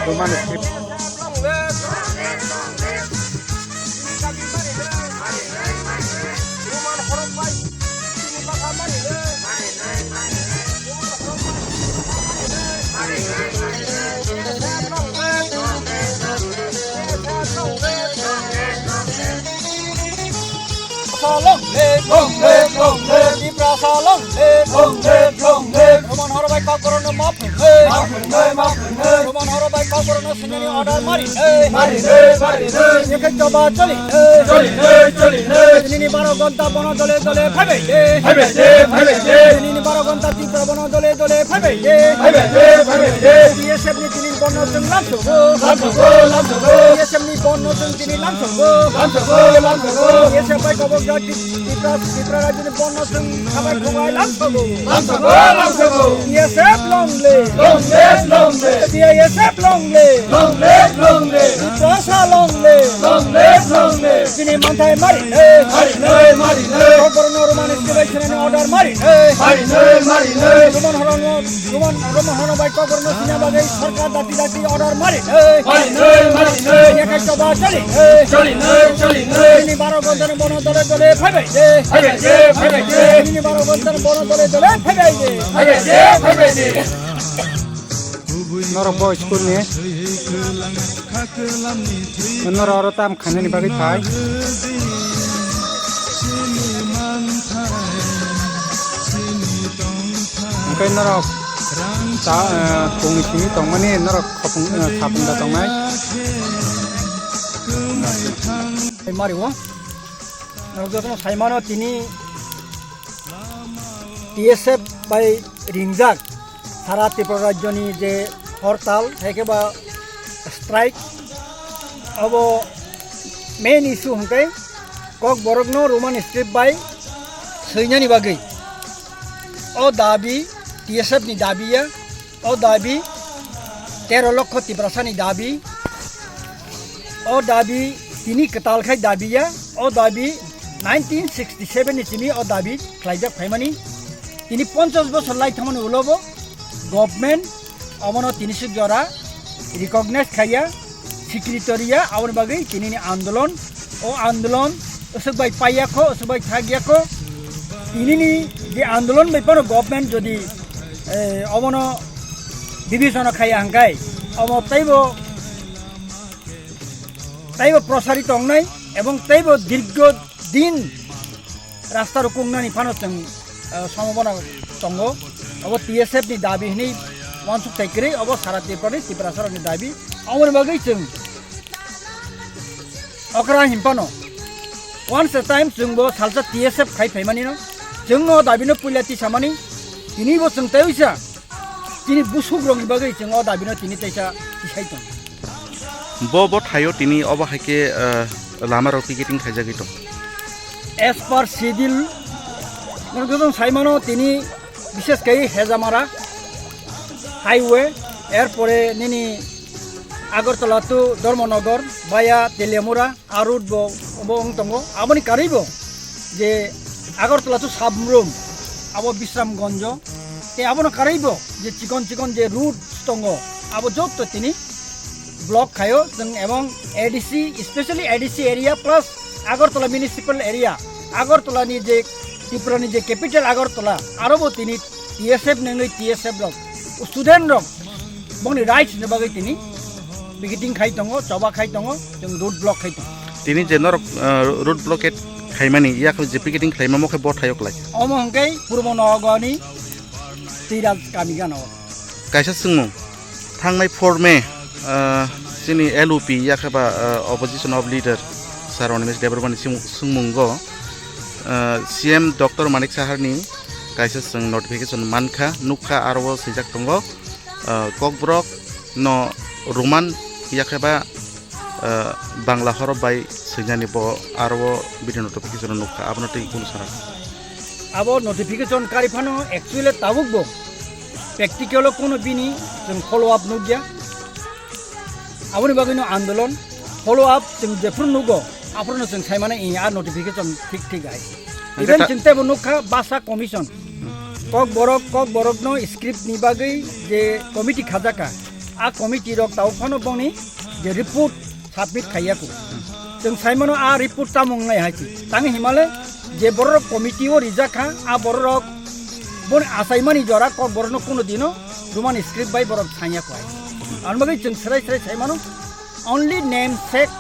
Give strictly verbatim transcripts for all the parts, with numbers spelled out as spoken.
Roman script. Long live, long live, long live. Tiprasa long live, long live, long live. Roman horo bai kokborokno map Roman horo bai kokborokno sinini order mari. Mari, mari. Ekhai choba choli. Choli, choli. Sinini baro gonta bono dole dole phaibai de. Phaibai de, phaibai de. Sinini baro gonta Tripura bono dole dole phaibai de. Phaibai de, phaibai de. B S F ni tini bono chwng lamsogo. Lamsogo, lamsogo. B S F ni bono chwng tini lamsogo. Lamsogo, lamsogo. B S F bai kobok jati Tripura, Tripura rajyoni bono chwng khabai khubai lamsogo. Lamsogo, lamsogo. B S F long live. Long live, long live. C I S F long live. Long live, long live. Tiprasa long live. Long live, long live. Chini manthai mari nai. Mari nai, mari nai. Kokborokno Roman script bai sinini order mari nai. Mari nai, mari nai. Roman horono, Roman, Roman horono bai kokborokno sina bagwi sarkar dati dati order mari nai. Mari nai, mari nai. Ekhai choba choli nai. Choli nai, choli nai. Chini baro gonta bono dole dole phaibai de. Phaibai de, phaibai de. Chini baro gonta bono dole dole phaibai de. Phaibai de, phaibai de. Norok bo school ni. Norok oro tam khainani bagwi phai. Hwnkhe norok ta, eh, tongni simi tongmani norok khopung, eh, khapung da tongnai. Mari o. Norok jotono saimano tini T S F bai ringjak sara Tripura rajyoni je hortal, hai khe ba strike, abo main issue hwnkhe kokborokno Roman script bai swinani bagwi. O dabi T S F ni dabi ya, o dabi tero lokho Tiprasani dabi, o dabi tini kwtal khai dabi ya, o dabi nineteen sixty seven ni simi o dabi khlaijak phaimani. Tini ponchash bosor lai thangmani ulo bo government omono tini suk jora recognize khaiya, sikrito riya, aboni bagwi tinini andolon, o andolon aswk bai paiya kho, aswk bai thakya kho. Tinini je andolon bai phano government jodi, eh, omono bibechona khaiya hwnkhe, omo teibo, teibo prosarito wngnai ebong teibo dirgo din rasta rok kungnani phano chwng, eh, sombhabona tongo. Obo T S F ni dabi hwnwi uansuk thai kwrwi, obo sara Tripura ni Tiprasa rokni dabi. Aboni bagwi chwng okra hinphano once a time chwngbo salsa T S F khai phaimanino, chwngno dabino puila tisamani, tinibo chwng tei uisa chini busuk rokni bagwi chwng o dabino tini teisa tisai tongo. Bo, bo thaio tini obo hai khe, eh, lama rok picketing khaijagwi tong. As per schedule, norok jotono saimano tini bishes kai Hejamara highway, erpore nini Agartala to Dharmanagar via Teliamura, a road bo, bo wng tongo. Aboni karwi bo je Agartala to Sabrum, abo Bisramganj, tei abono karwi bo je chikon chikon je road tongo, abo jotto tini block khaio chwng ebong A D C, especially A D C area plus Agartala municipal area, Agartala ni je Tripura ni je capital Agartala, aro bo tini T S F nengwi T S F rok, student rok, bongni rights ni bagwi tini picketing khai tongo, choba khai tongo, chwng road block khai tongo. Tini je norok, ah, road blockade khaimani, yak je picketing khlaima mo khe bo thaio klai. Omo hwnkhe Purbo Nogani Tiras kami gana o. Kaisa swngmung, thangnai four May, ah, chini L O P yakhe ba, ah, Opposition of Leader Sir Animesh Debbarma ni swng-, swngmungo, ah, C M Doctor Manik Sahar ni kaisa chwng notification mankha, nukha, aro o swijak tongo, ah, Kokborok no Roman yakhe ba, ah, Bangla horof bai swinani bo aro o bini notification o nukha, abono tei kunu sana. Abo notification kari phano actually tabuk bo practical o kunu bini chwng follow up nukya. Aboni bagwino andolon, follow up chwng jephru nugo, aphruno chwng saimano i a notification thik thik hai. Hwnkhe even ta- chwng teibo nukha Basa Commission. Kokborok, Kokborokno script ni bagwi je committee khajaka, A committee rok tau phano bongni je report submit khaiya ko. Chwng sai mano a report tamo wngnai hai chi. Tang himale je borok committee o rijak kha, a borok boni achaimani jora kok borokno kuno dino Roman script bai borok sanya ko hai. Ang bagwi chwng srai srai sai mano only name sake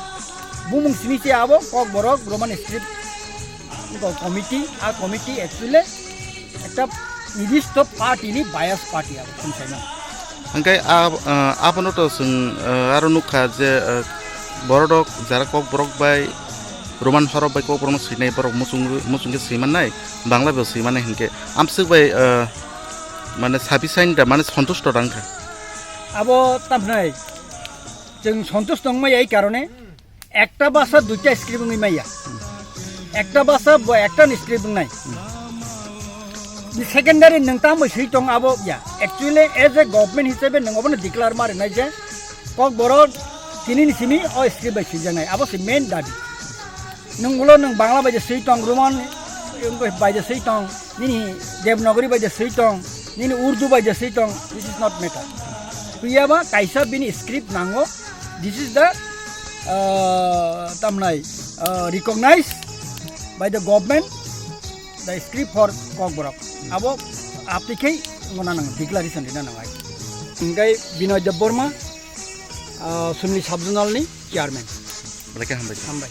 bumung simi se abo kok borok Roman script ko committee, a committee actually ekta nidisto party ni bias party abo chwng sai mano. Hingke a, ah, abono to chwng, ah, aro nukha je, ah, borok rok jara kok borok bai Roman horok bai kok borok no swinai borok muchung, muchung khe swimannai, Bangla bo swimannai hinkhe amswk bai, ah, mane sabisain da mane sontusto da wngkha. Abo tamhnai chwng sontusto wngmaya ei karone ekta basa duita script wngwi maya. Ekta basa bo ekta ni script wngnai. Ni secondary nwng tamo swi tong abo ya. Actually as a government hisabe nwng obono declare ma rwnai je kok borok tini ni simi o script bai swijaknai. Abo se main dabi. Nwng ulo nwng Bangla bai je swi tong, Roman bai je swi tong, nini Devanagari bai je swi tong, nini Urdu bai je swi tong, this is not matter. Twiya ba kaisa bini script nango. This is the, uh, tamnai, uh, recognized by the government, the script for Kokborok. Abo apni khe ngona nang declaration rina nang ai. Hingkai Binoy Debbarma, uh, Sumli Sub Zonal ni chairman. Belai khe hambai. Hambai.